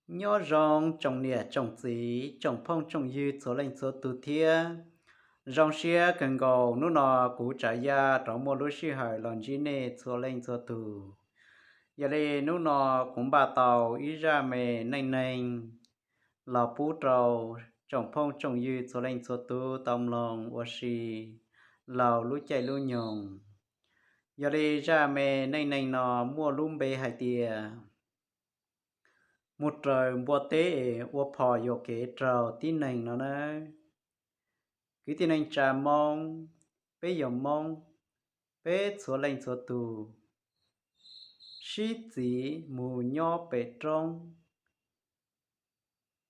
Nyob zoo tsoom niam tsoom txiv, tsoom phooj tsoom ywg txhua leej txhua tus thiab. Zoo siab kawg nkaus hnub no kuv tsav yaj rov muaj lub sij hawm los ntsib nej txhua leej txhua tus. Yog li hnub no kuv npaj tau ib zaj me neej neeg los pub rau tsoom phooj tsoom ywg txhua leej txhua tus tau mloog ua si laug lub caij lub nyoog. Yog li zaj me neej neeg no muaj lub npe hais tias mus raws npua teb es ua phom yuam kev raug tib neeg no nawb. Kwv tij neej tsa Hmoob, peb yog Hmoob, peb txhua leej txhua tus sib txiv mus nyob pem roob,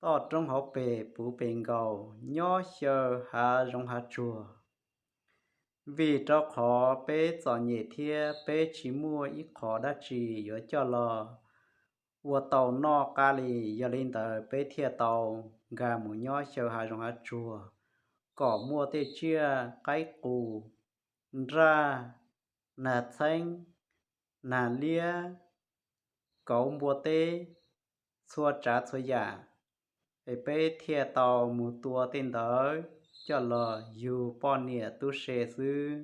toj roob hauv pes puv pes nkaus, nyob xyaw hav zoov hav tsuag. Vim rau qhov peb txom nyem thiab peb tsis muaj ib qhov dab tsi yuav coj los ua tau noj qab li, yog li ntawd peb thiaj tau nkag mus nyob xyaw hav zoov hav tsuag kom muaj tej tsiaj qaib qus, nraj, nag txheeb, nag liab, kauv npua teb, txhua tsav txhua yam, es peb thiaj tau mus tua tej ntawd coj los yug poj niam tub se xwb.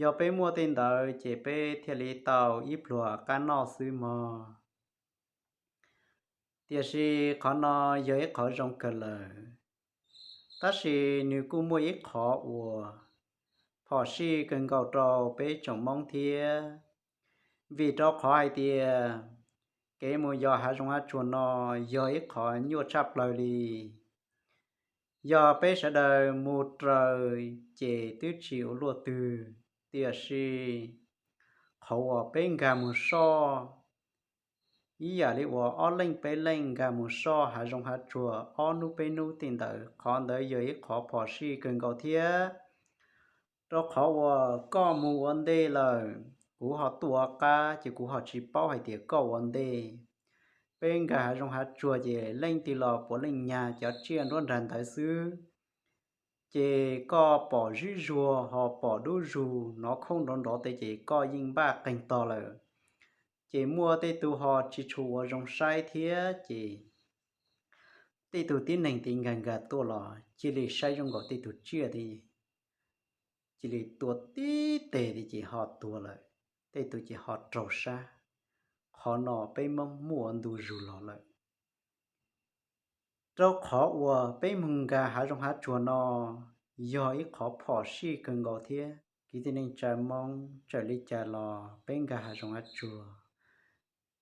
Yog peb muaj tej ntawd ces peb thiaj li tau ib pluag qab noj xwb mog. Tiam sis qhov no yog ib qhov zoo kawg lawm, tab sis nws kuj muaj ib qhov uas phom sij kawg nkaus rau peb tsoom Hmoob thiab. Vim rau qhov hais tias kev mus yos hav zoov hav tsuag no yog ib qhov nyuaj tshaj plaws li. Yog peb sawv daws mus raws ces twb tsis ua luaj twg, tiam sis qhov uas peb nkag mus soj, ib yam li uas ob leej peb leej nkag mus soj hav zoov hav tsuag ob hnub peb hnub tej ntawd, qhov ntawd yog ib qhov phom sij kawg nkaus thiab. Rau qhov uas koj mus ua ntej lawm, kuv ho tuaj ua qab, ces kuv ho tsis paub hais tias koj ua ntej. Peb nkag hav zoov hav tsuag ces leej twg los puav leej nyag cov tsiaj nruab nrag ntawd xwb. Ces koj pom zib zuag ho pom dub zug nov khoob nrov nrov tej ces koj yeej npaj qeeg tog lawm. Ces muaj tej tug ho tsis tshua ua zoo saib thiab ces tej tug tib neeg tiv nkag nkag tuaj los cia li saib zoo nkaus tej tug tsiaj, cia li tua tib teg ces ho tuag lawm, tej tug ces ho raug sab. Qhov no peb muab muaj ua ntu zus los lawm. Rau qhov uas peb mus nkag hav zoov hav tsuag no yog ib qhov phom sij kawg nkaus thiab. Kwv tij neej tsa Hmoob, txawm li cas los peb nkag hav zoov hav tsuag,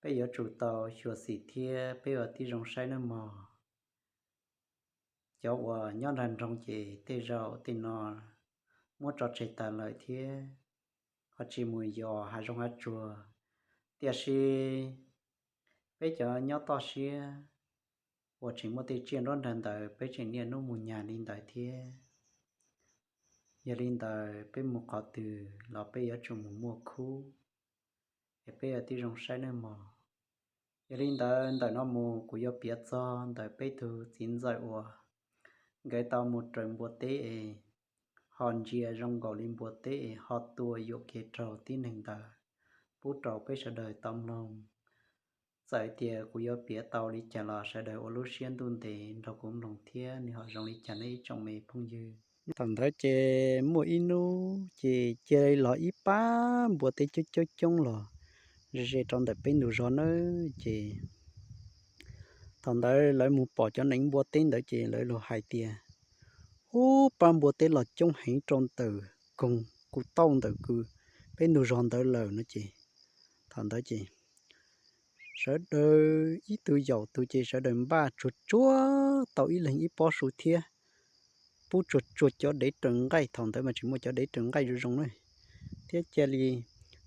peb yuav tsum tau xyuam xim thiab peb ua tib zoo saib nawb mog. Cov uas nyob nram nroog ces tej zaum tej no muab tso tseg tas lawm thiab ho tsis mus yos hav zoov hav tsuag. Tiam sis peb cov nyob toj siab uas tseem muaj tej tsiaj nruab nrag ntawd peb tseem niaj hnub mus nyag li ntawd thiab. Yog li ntawd peb mus qhov twg los peb yuav tsum mus muaj khub, es peb ua tib zoo saib nawb mog. Yog li ntawd ntawm no mus kuv yuav piav txog ntawm peb tug txiv ntxawm uas nkawd tau mus raws npua teb es ho ntsia zoo nkaus li npua teb es ho tua yuam kev raug tib neeg ntawd pub rau peb sawv daws tau mloog. Txawm tias kuv yuav piav tau li cas los sawv daws ua lub siab ntuj ntev nrog kuv mloog thiab nws ho zoo li cas nawb ib tsoom me phooj ywg. Thaum ntawd ces muaj ib hnub ces cia li los ib pab npua teb coob coob coob los ze ze rau ntawm peb ntug zos nawb ces thaum ntawd lawv mus pom cov neev npua teb ntawd ces lawv los hais tias, ub, pab npua teb los coob heev rau ntawm koog kuv tauj ntawm peb ntug zos ntawd lawm no ces thaum ntawd ces sawv daws ib tug yaum tug ces sawv daws npaj tsuag tsuag tau ib leeg ib pob su thiab pub tsuag tsuag cov dev raws nqaij, thaum ntawd mas tsis muaj cov dev raws nqaij zoo zoo na, thiab cia li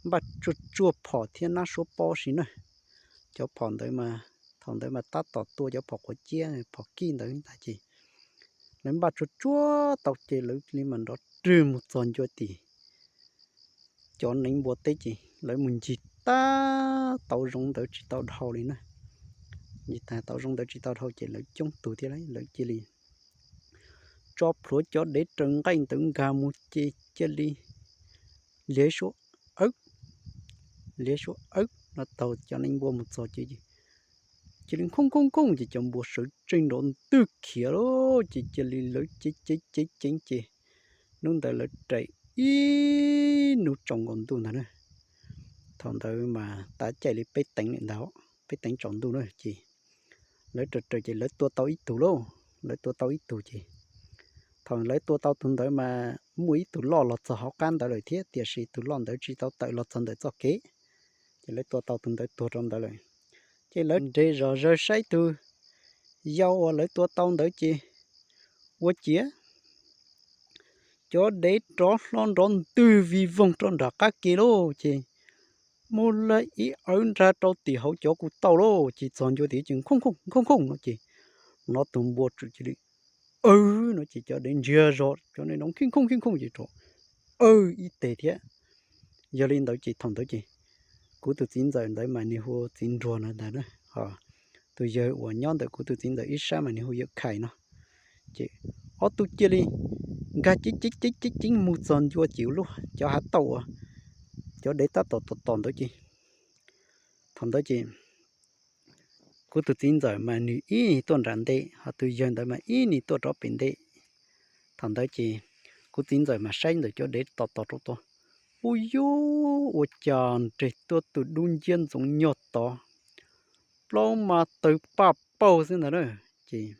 npaj tsuag tsuag phom thiab nab suab pob si na. Cov phom ntawd mas thaum ntawd mas tab tom tua cov phom quav ciab phom kij ntawd ntag ces lawv npaj tsuag tsuag tau ces lawv li mas nrov rwg mus txog ncua tim cov neev npua teb ces lawv mus ncig tag tauv zoov ntawd tsis tau dhau li na. Ncig tag tauv zoov ntawd tsis tau dhau ces lawv coob tug thiab lawv cia li tso plhuav cov dev raws nqaij ntawd nkag mus ces cia li liav suab awb, liav suab awb no taug cov neev npua mus txog ces cia li nkhooj nkhooj nkhooj ces cov npua sawv tsees nrov ntwg khiav lawm ces cia li lawv ceev ceev ceev ceev ces hnub ntawd lawv rais ib hnub tsaus nkaus ntuj ntag na. Thaum ntawd mas tav caij li peb teev li ntag, peb teev tsaus ntuj na ces lawv raws raws ces lawv tua tau ib tug lauj, lawv tua tau ib tug ces thaum lawv tua tau tus ntawd mas muaj ib tug loj los txog hauv qab ntawd lawm thiab tiam sis tus loj ntawd tsis tau tawm los txog ntawm txoj kev, ces lawv tua tau tus ntawd tuag rau ntawd lawm. Ces lawv nres zog zawg saib tus yau uas lawv tua tau ntawd ces ua ciav cov dev rov hlo nrov ntwg vij voog rau nram qab ke lauj ces mus lawm ib awv nra rau tim hauv cov kuj tau lauj ces txog ncua tim ces nkhooj nkhooj nkhooj no ces hnov tus npua txawm cia li aw no ces cov dev ntsiag zog cov no nkhooj nkhooj nkhooj ces rov aw ib teg thiab. Yog li ntawd ces thaum ntawd ces kuv tus txiv ntxawm ntawd mas nws hu ua txiv nruas no ntag na, tus yawg uas nyob ntawm kuv tus txiv ntxawm ib sab mas nws hu yawm Khais no. Ces ob tug cia li nkag ceev ceev ceev ceev ceev mus txog ncua ces lub cov hav tauj uas cov dev tab tom tom tom ntawd ces thaum ntawd ces kuv tus txiv ntxawm mas nws ib nig tuaj nram ntej ho tus yawg ntawd mas ib nig tuaj rov pem ntej. Thaum ntawd ces kuv txiv ntxawm mas saib ntawm cov dev tom tom rau tod, ua yuj ua cas nres tuaj tus dub nciab ntxoov nyog tod, plaub mas tawg paj paug xwb ntag na. Ces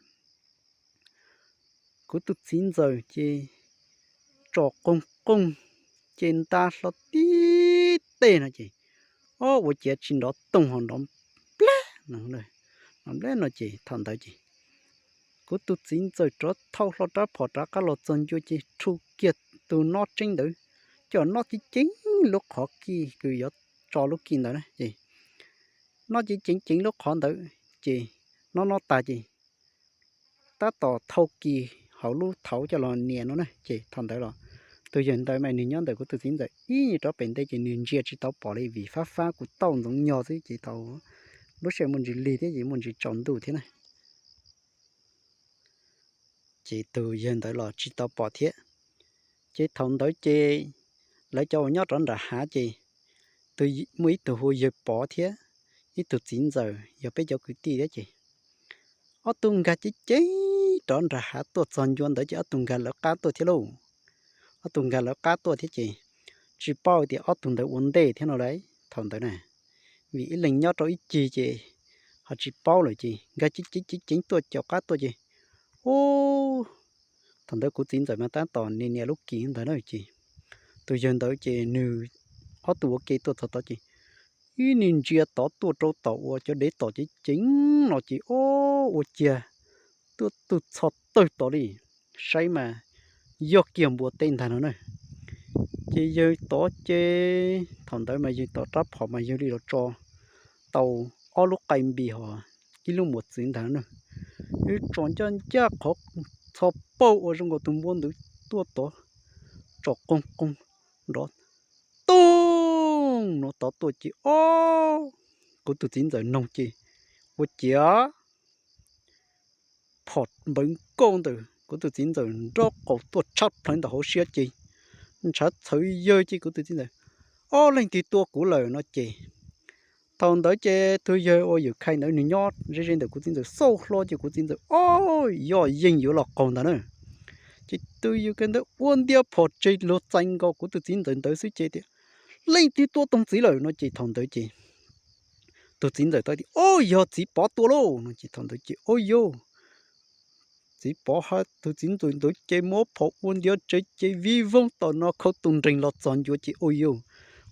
kuv tus txiv ntxawm ces tsom qoog qoog ces nta hlo tib teg no ces ob ua ciav tsis nrov toog ho nrov nplab no, nrov nplab no ces thaum ntawd ces kuv tus txiv ntxawm rov thau hlo rab phom rov qab los txog ncua ces rhu kiag tus nob tseeb ntawd, coj nob ceev ceev lub qhov kis kws yuav tso lub kis ntawd na ces nob ceev ceev ceev lub qhov ntawd ces nob nob tas ces tab tom thau kis hauv lub thauv coj los nias no na ces thaum ntawd los tus yawg ntawd mas nws nyob ntawm kuv tus txiv ntxawm ib nyuag rov pem ntej ces nws ntsia tsis tau pom li vim fab fab kuv tauj ntxoov nyog xwb ces thaum lub sij hawm muaj ntsis lig thiab ces muaj ntsis tsaus ntuj thiab na. Ces tus yawg ntawd los tsis tau pom thiab. Ces thaum ntawd ces lawv cov uas nyob rov nram hav ces muaj ib tug hu yawg Pov thiab ib tug txiv ntxawm yog peb cov kwv tij thiab ces ob tug nkag ceev ceev rov nram hav tuaj txog ncua ntawd ces ob tug nkag lawv qab tuaj thiab lauj. Ob tug nkag lawv qab tuaj thiab ces tsis paub tias ob tug ntawd ua ntej thiab no lauj thaum ntawd na, vim ib leeg nyob rau ib cig ces ho tsis paub lawm ces nkag ceev ceev ceev ceev tuaj caum qab tuaj ces ub, thaum ntawd kuv txiv ntxawm mas tab tom nias nias lub kis ntawd na ces tus yawg ntawd ces nws ob tug ua ke tuaj txog tod ces ib nig ntsia tod tuaj rau tom uas cov dev tom ceev ceev no ces ob ua ciav tuaj tug txho tawg tod li, saib mas yog kiag npua teb ntag no na. Ces yawg tod ces thaum ntawd mas yawg tom rab phom mas yawg li los tso tau ob lub qai npis hos ib lub mos txwv ntag na. Yawg tsom ncaj ncaj qhov txho paug uas zoo nkaus tus npua ntawd tuaj tod, tsom qoog qoog nrov toog no tod tuaj ces ob, kuv tus txiv ntxawm noog ces ua ciav phom npawv nkauj ntawm kuv tus txiv ntxawm nraub qaum tuaj tshab plhawv ntawm hauv siab ces ntshav txhawv yawg ces kuv tus txiv ntxawm, ob, leej twg tua kuv lawm no ces thaum ntawd ces tus yawg uas yawm Khais ntawd nws nyob ze ze ntawm kuv txiv ntxawm xauj hlo ces kuv txiv ntxawm ob, yog yeej yuav los qaug ntag na. Ces tus yawg Khais ntawd ua ntia phom tseg luag txais nkaus kuv tus txiv ntxawm ntawd xwb ces tias, leej twg tua toog txiv lawm no ces thaum ntawd ces tus txiv ntxawm tau tias, ob, yog txiv Pov tua lauj no ces thaum ntawd ces ob, yog txiv Pov hab tus txiv ntxawm ntawd ces muab phom ua ntia tseg ces vij voog tom no khau tus nreeg los txog ncua ces ob, yog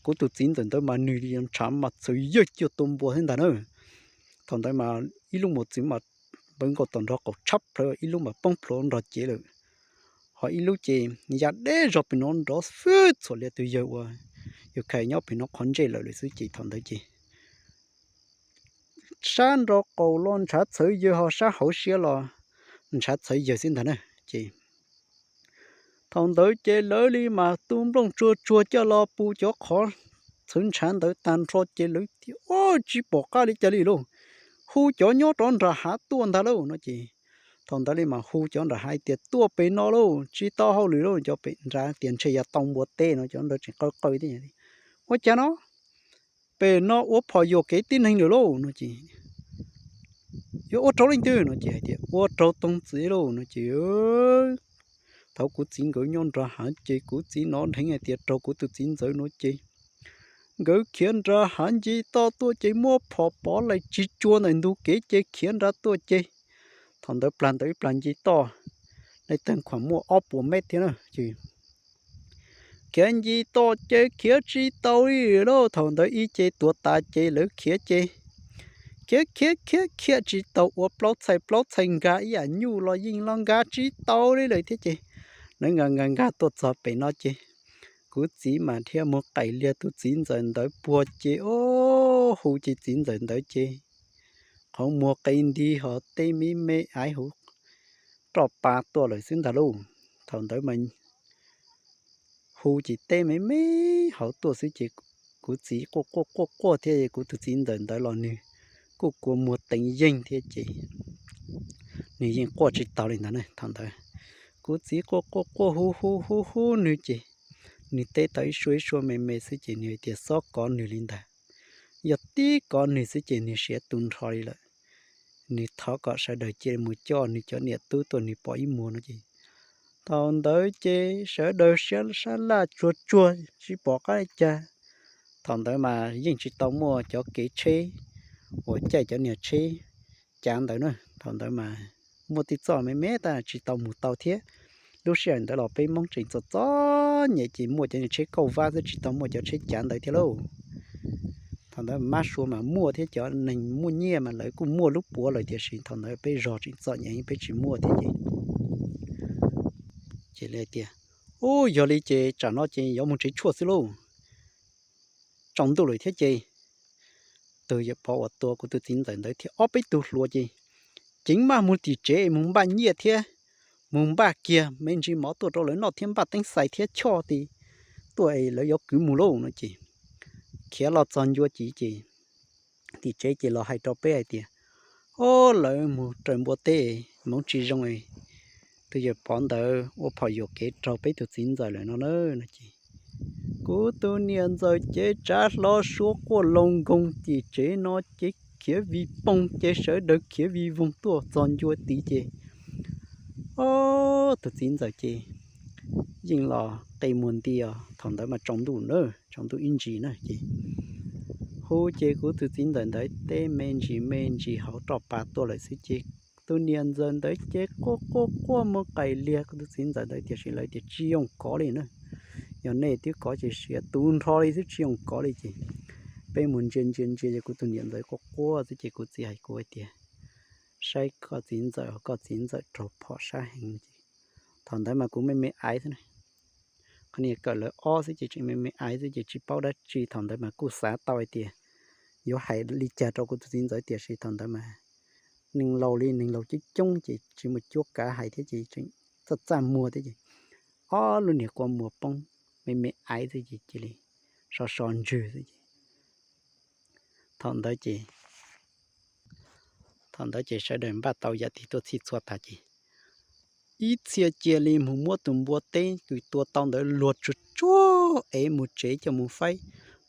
kuv tus txiv ntxawm ntawd mas nws li ntshav mas txhawv yawg cuag tua npua thiab ntag na. Thaum ntawd mas ib lub mos txwv mas npawv nkauj tom nrog qaum tshab plhawv, ib lub mas poob plhuav nrog cev lawm, ho ib lub ces ya deb zog pem no nrov fwb txhuam li tus yawg uas yawg Khais nyob pem no qhov ntsej lawm lawm xwb ces thaum ntawd ces sab nraub qaum los ntshav txhawv yawg ho sab hauv siab los ntshav txhawv yawg xwb ntag na. Ces thaum ntawd ces lawv li mas tu nplooj tsuag tsuag coj los pus cov qhov txhawv ntshav ntawd tag nrho ces lawv tias, ob, tsis pom qab li cas li lauj, hu cov nyob rov nram hav tuaj ntag lauj no ces thaum ntawd li mas hu cov nram hav tias, tuaj pem no lauj, tsis tau hauj lwm lauj. Cov pem nrad tias ntshe yog tau npua teb no, cov nrad tseem qw qw thiab, ua cas no pem no ua phom yuam kev tib neeg lawm lauj no ces Yuav ua raug leej twg no ces hais tias ua raug Toog txiv lauj no ces thaum kuv txiv nkawd nyob nrog hav ces kuv txiv hnov dheev hais tias raug kuv tus txiv ntxawm no ces nkawd khiav nrog hav nce toj tuaj ces muab phom pov laim tsis tsua ntawm ntug kev ces khiav nrog tuaj ces thaum ntawd plag ntawd ib plag nce toj, nej tag khuam muaj ob puas mev thiab na ces khiav nce toj ces khiav tsis tau li lauj. Thaum ntawd ib ce tuav tas ces lawv khiav ces khiav khiav khiav khiav tsis tau ua plaub txhais plaub txhais nkag ib yam nyuj los yeej los nkag tsis tau li lawm thiab ces lawv nkag nkag nkag tuaj txog pem no ces kuv txiv mas thiaj mus qais liag tus txiv ntxawm ntawd puag ces o hu ces txiv ntxawm ntawd ces qhov muag qe nti hos tej me me aiv hauv roj pa tuaj lawm xwb ntag lauj. Thaum ntawd mas hu ces tej me me hauv tuaj xwb ces kuv txiv quaj quaj quaj quaj thiab kuv tus txiv ntxawm ntawd los nws kuj kua muag teev yeej thiab ces nws yeej quaj tsis taus li ntawd na. Thaum ntawd kuv txiv quaj quaj quaj hu hu hu hu nws ces nws teb tau ib suab ib suab me me xwb ces nws hais tias xob kov nws li ntawd, yog tib kov nws xwb ces nws siav tu nrho li lawm. Nws thov kom sawv daws cia li mus coj nws cov niam tub tuaj nws pom ib muag no ces thaum ntawd ces sawv daws sab laj tsuag tsuag tsis pom qab li cas. Thaum ntawd mas yeej tsis tau muaj cov kev tsheb uas caij cov niag tsheb cav ntawd na. Thaum ntawd mas muaj tej txoj me me tab tsis tau mus tau thiab. Lub sij hawm ntawd los peb Hmoob tseem txom txom nyem ces muaj cov niag tsheb kauj vab xwb tsis tau muaj cov tsheb cav ntawd thiab lauj. Thaum ntawd mab sua mas muaj thiab cov neeg muaj nyiaj mas lawv kuj muaj lub puav lawm tiam sis thaum ntawd peb zog tseem txom nyem peb tsis muaj thiab ces ces li tias, ub, yog li ces tsam no ces yuav mus tsev tshuaj xwb lauj. Tsaus ntuj lawm thiab ces tus yawg Pov uas tua kuv tus txiv ntxawm ntawd thiab ob peb tug hluas ces ceev maj mus tim tsev mus npaj nyiaj thiab mus npaj kiag me ntsis mov tuaj rau lawv noj thiab npaj teeb xais thiab choj ti tuaj es lawv yuav kwv mus lauj no ces khiav los txog ncua civ ces tim tsev ces los hais rau peb hais tias, o, lawv mus raws npua teb, hmoov tsis zoo, tus yawg Pov ntawd ua phom yuam kev raug peb tus txiv ntxawm lawm no na no ces kuv tus niam ntxawm ces tsav hlo suab quaj loo nkoog tim tsev no ces khiav vij poog ces sawv daws khiav vij voog tuaj txog ncua tid ces o, tus txiv ntxawm ces yeej los qe muag nti os. Thaum ntawd mas tsaus ntuj na, tsaus ntuj ib ntsis na ces hu ces kuv tus txiv ntxawm ntawd teb me ntsis me ntsis hauv roj pa tuaj lawm xwb ces tus niam ntxawm ntawd ces quaj quaj quaj mus qais liag kuv tus txiv ntxawm ntawd tiam sis lawv tias tsis yoo kov li na, yog nej twb kov ces siav tu nrho li xwb tsis yoo kov li ces peb mus ntsia ntsia ntsia ces kuv tus niam ntxawm quaj quaj xwb ces kuv txiv hais kuv hais tias, saib koj txiv ntxawm, koj txiv ntxawm raug phom sab heev ces thaum ntawd mas kuv me me aiv xwb na, qhov niag kawm lawv ob xwb ces tseem me me aiv xwb ces tsis paub dab tsi, thaum ntawd mas kuj xav tau hais tias yuav hais li cas rau kuv tus txiv ntxawm tiam sis thaum ntawd mas neeg laus li neeg laus coob coob ces tsis muaj cuab kav hais thiab ces tseem txaj txaj muag thiab ces ob lub niag kua muag poob me me aiv xwb ces cia li so so ntswg xwb ces thaum ntawd ces thaum ntawd ces sawv daws npaj tau yam tig tuaj txhij txhua tas ces ib txhia cia li mus muab tus npua teb kws tua tau ntawd luag tsuag tsuag es mus tsev coj mus faib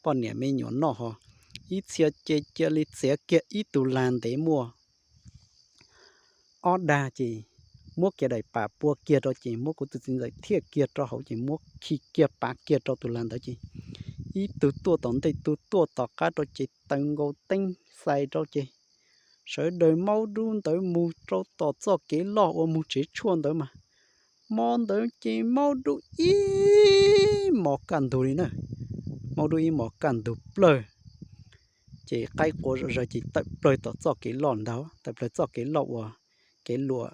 poj niam me nyuam noj ho, ib txhia ces cia li txiav kiag ib tug lag ntev muaj ob dag ces muab kiag daim pam pua kiag rau ces muab kuv tus txiv ntxawm thiaj kiag rau hauv ces muab khi kiag pav kiag rau tus lag ntawd ces ib tug tuaj tom ntej tug tuaj tom qab rau ces taws nkaus teeb xais rau ces sawv daws maub dub ntawd mus rau tom txoj kev loj uas mus tsev tshuaj ntawd mas hmo ntawd ces maub dub ib hmos kaj ntug li na, maub dub ib hmos kaj ntug plawg ces qaib qua zom zaws ces tawm plawg tom txoj kev loj ntag, tawm plawg txoj kev loj uas kev luam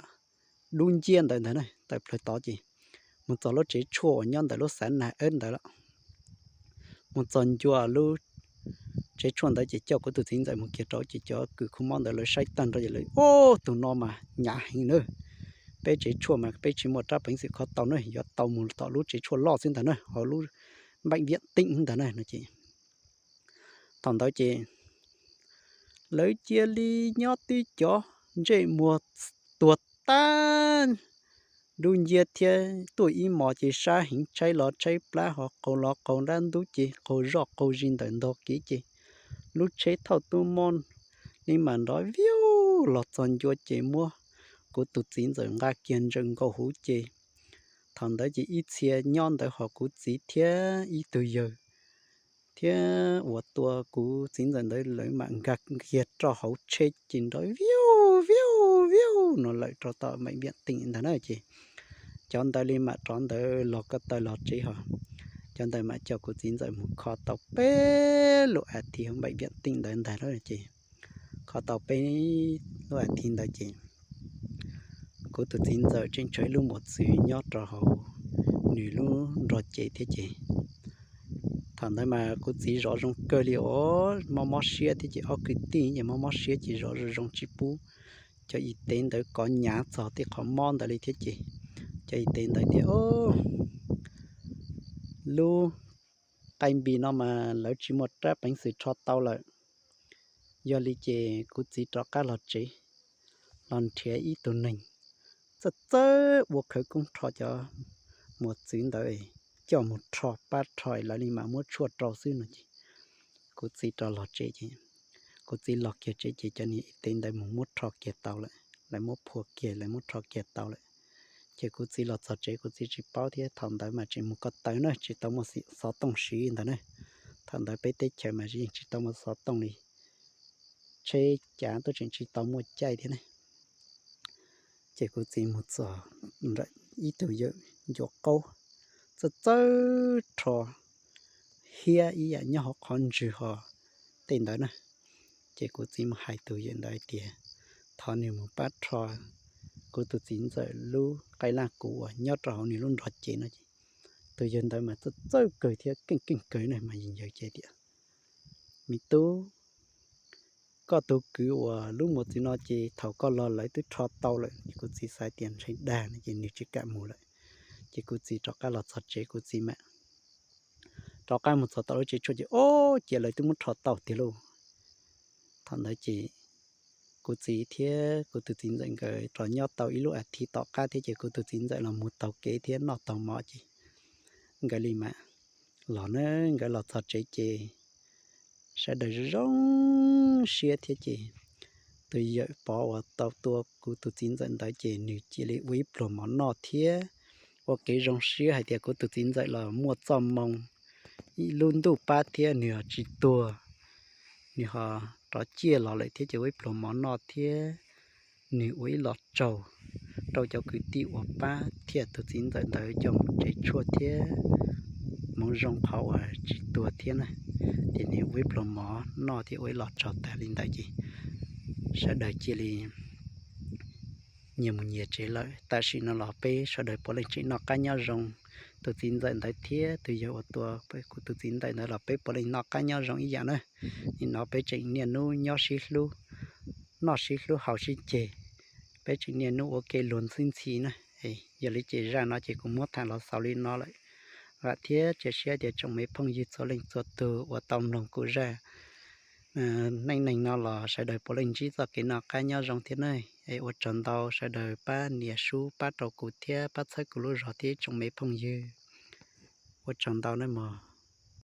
dub nciab ntawd ntag na, tawm plawg tod ces mus txog lub tsev tshuaj uas nyob ntawm lub xav nag ab ntawd lawm. Mus txog ncua lub tsev tshuaj ntawd ces coj kuv tus txiv ntxawm mus kiag rau ces cov kws khu mob ntawd lawv saib tag nrho ces lawv, o, tus no mas hnyav heev na, peb tsev tshuaj mas peb tsis muaj rab peev xwm kho tau na, yuav tau mus tom lub tsev tshuaj loj xwb ntag na, ho lub npaim viam teej ntag na no ces thaum ntawd ces lawv cia li nyob twb cov ntsej muag tuag tag, dub nciab thiab tuaj ib hmos ces sab heev tshaib los tshaib plab ho qaug los qaug nrab ntub ces qaug zoj qaug zis ntawm ntog kev ces lub tsheb thauj tub mob li mam nrov viuj los txog ncua ces muab kuv tus txiv ntxawm nqa kiag ntsaws nkaus huv ces thaum ntawd ces ib txhia nyob ntawd ho kuv txiv thiab ib tug yawg thiab uas tua kuv txiv ntxawm ntawd lawv mam nkag kiag rau hauv tsheb ces nrov viuj viuj viuj no lawm rau tom npaim viam teej ntag na ces cov ntawd li mam rov ntawd los ko taw los tsev ho cov ntawd mam coj kuv txiv ntxawm mus kho tau peb lub a thiv npaim viam teej ntawd ntag na ces kho tau peb lub a thiv ntawd ces kuv tus txiv ntxawm tseem tshuav ib lub mos txwv nyob rau hauv nws lub nrog cev thiab ces thaum ntawd mas kuv txiv zov zoo kawg li os, mob mob siab thiab ces ob kwv tij ces mob mob siab ces zov zoo zoo tsis pub cov ib tev ntawd kov nyav txog tej qhov mob ntawd li thiab ces cov ib tev ntawd tias lub qaij npis no mas lawv tsis muaj rab peev xwm rho tau lawm. Yog li ces kuv txiv rov qab los tsev los nrhiav ib tug neeg txawj txawj ua khawv koob rho cov mos txwv ntawd coj mus rho pab rho lawv li mam muab tshuaj rau xwb no ces kuv txiv rov los tsev ces kuv txiv los kiag tsev ces cov niag ib tev ntawd mus muab rho kiag tau lawm, lawv muab phua kiag lawv muab rho kiag tau lawm. Ces kuv txiv los txog tsev kuv txiv tsis paub thiab thaum ntawd mas tseem mus ko taw na tsis tau muaj xov tooj siv ntawd na. Thaum ntawd peb teb chaws mas yeej tsis tau muaj xov tooj li, tsheb cav tuaj tseem tsis tau muaj caij thiab ne. Ces kuv txiv mus txog ib tug yawm ncua qaub txawj txawj rho hiab ib yam nyob hauv qhov ntswg ho tej ntawd na. Ces kuv txiv mus hais tus yawm ntawd hais tias thov nws mus pab rho kuv tus txiv ntxawm lub qaij laj kuv uas nyob rau hauv nws lub nrog cev no ces tus yawg ntawd mas txawj txawj kawg thiab keej keej kawg na mas yawg ntawd ces tias me tub, koj tus kwv uas lub mos txwv no ces thaum koj los lawv twb rho tau lawm. Kuv txiv xav tias ntshe dag no ces nws tsis kam mus lawm. Ces kuv txiv rov qab los txog tsev kuv txiv mam rov qab mus txog tom lub tsev tshuaj ces ob cia lawv twb muab rho tau tiag lauj. Thaum ntawd ces kuv txiv thiab kuv tus txiv ntxawm nkawd rov nyob tau ib lub a thiv tom qab thiab ces kuv tus txiv ntxawm los mus taug kev thiab noj taug mov ces nkawd li mam los na. Nkawd los txog tsev ces sawv daws zoo zoo siab thiab ces tus yawm pov uas tau tua kuv tus txiv ntxawm ntawd ces nws cia li ua ib pluag mov noj thiab ua kev zoo siab hais tias kuv tus txiv ntxawm los muaj txoj moo ib lub ntuj pab thiab nws ho tsis tuag, nws ho rov ciaj los lawm thiab ces ua ib pluag mov noj thiab nws ua ib los tsaug rau cov kwv tij uas pab thiab tus txiv ntxawm ntawd coj mus tsev tshuaj thiab hmoov zoo qhov uas tsis tuag thiab na. Ces nws ua ib pluag mov noj thiab ua ib los tsaug tag li ntawd ces sawv daws cia li nyias mus nyias tsev lawm. Tam sim no los peb sawv daws puav leej tseem noj qab nyob zoo, tus txiv ntxawm ntawd thiab tus yawg uas tua kuv tus txiv ntxawm ntawd los peb puav leej noj qab nyob zoo ib yam na. Nim no peb tseem niaj hnub nyob sib hlub, noj sib hlub haus sib ceg, peb tseem niaj hnub ua ke luag ntxhi ntxhi na. Yog li ces zaj no ces kuv muab tham los xaus li no lawm. Vam thiab cia siab tias tsoom me phooj ywg txhua leej txhua tus uas tau mloog kuv zaj neej neeg no los sawv daws puav leej ntsib txoj kev noj qab nyob zoo thiab ne. Es ua tsaug ntau sawv daws pab nias sub pab rau kuv thiab pab txhawb kuv lub zog thiab tsoom me phooj ywg. Ua tsaug ntau nawb mog.